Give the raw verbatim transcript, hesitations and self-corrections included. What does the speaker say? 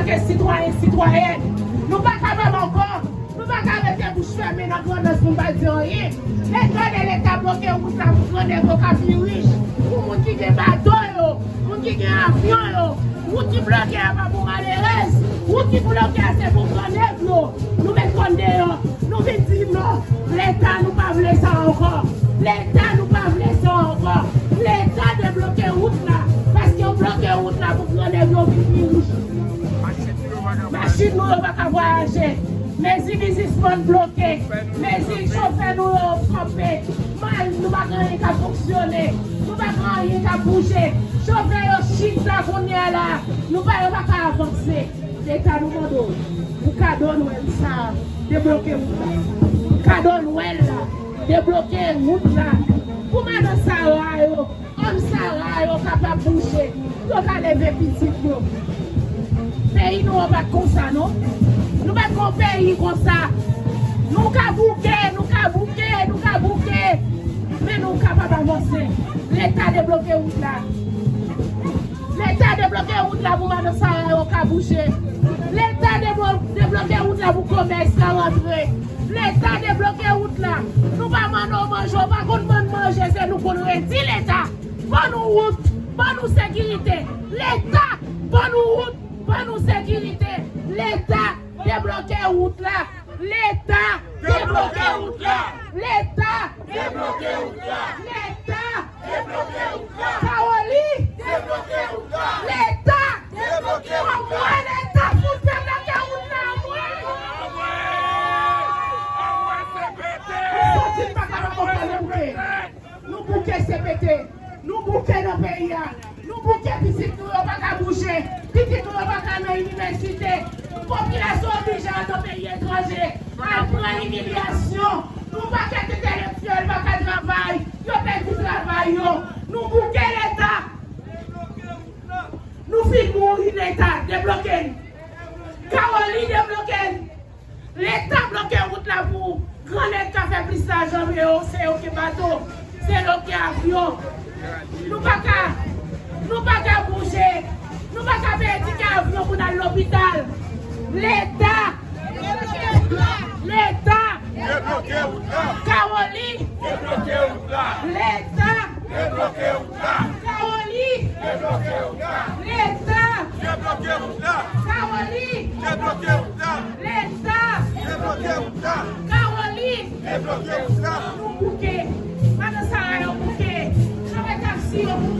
Ke sitwayen, sitwayèn, nou pa kapab ankò. Nou pa ka rete bouch fèmen nan Grandans pou n pa di anyen. Lè gade Leta bloke wout la pou gran nèg yo ka pi rich, pou moun ki gen bato yo, moun ki gen avyon yo. Wout ki bloke a pa pou malerèz. Wout ki bloke a se pou gran nèg yo. Nou met kòn deyò. Nou vin di non. Leta, nou pa vle sa ankò. Leta, nou pa vle sa ankò. Leta debloke wout la. Paske w bloke wout la pou gran nèg yo vin pi rich. Machin nou yo pa ka vwayaje. Mezi biznismann bloke. Mezi chofè nou yo kanpe. Mal, nou pa gen anyen k ap fonksyone. Nou pa gen anyen k ap bouje. Chofè yo chita kounye a la. Nou pa, yo pa ka avanse. Leta, nou mande w pou kado Nwèl sa a, debloke wout la. Kado Nwèl la, debloke wout la. Pou madan Sara yo, òm Sara yo kapab bouje, yo ka leve pitit yo. Peyi nou an pa t konsa, non. Nou pa t gon peyi konsa. Nou ka bouke, nou ka bouke, nou ka bouke. Men nou kapab avanse. Leta debloke wout la. Leta debloke wout la pou madan Sara yo ka bouje. Leta deblo-, debloke wout la pou komès ka rantre. Leta debloke wout la. Nou pa mande w manje, w pa konn bann manje, se nou pou n redi Leta. Ban nou wout, ban nou sekirite. Leta, ban nou wout, ban nou sekirite. Leta, debloke wout la. Leta, debloke wout la. Leta, debloke wout la. Leta, debloke wout la. Kawoli, debloke wout la. Leta, debloke wout la. Anmwe Leta, fout debloke wout la, anmwe. Anmwe. Anmwe, se pete. Nou santi n pa kapab ankò, nou bouke. Nou bouke C P T. Nou bouke nan peyi a. Nou bouke, pitit nou yo pa ka bouje. Pitit nou yo pa ka nan inivèsite. Popilasyon oblije al nan peyi etranje. Al pran imilyasyon. Nou pakèt entelektyèl pa ka travay. Yo pèdi travay yo. Nou bouke Leta. Nou fin mouri Leta. Debloke n. Kawoli, debloke n. Leta bloke wout la pou gran nèg ka fè plis lajan, men yo, se yo ki bato, se yo ki avyon. Nou pa ka, nou pa ka bouje, nou pa ka peye tiket avyon pou n al lopital. Leta! Leta! Debloke wout la! Kawoli! Debloke wout la! Leta! Debloke wout la! Kawoli! Debloke wout la! Leta! Debloke wout la! Kawoli! Debloke wout la! Leta! Debloke wout la! Kawoli! Debloke wout la! Nou bouke! Madan Sara yo bouke! Chofè taksi yo bouke!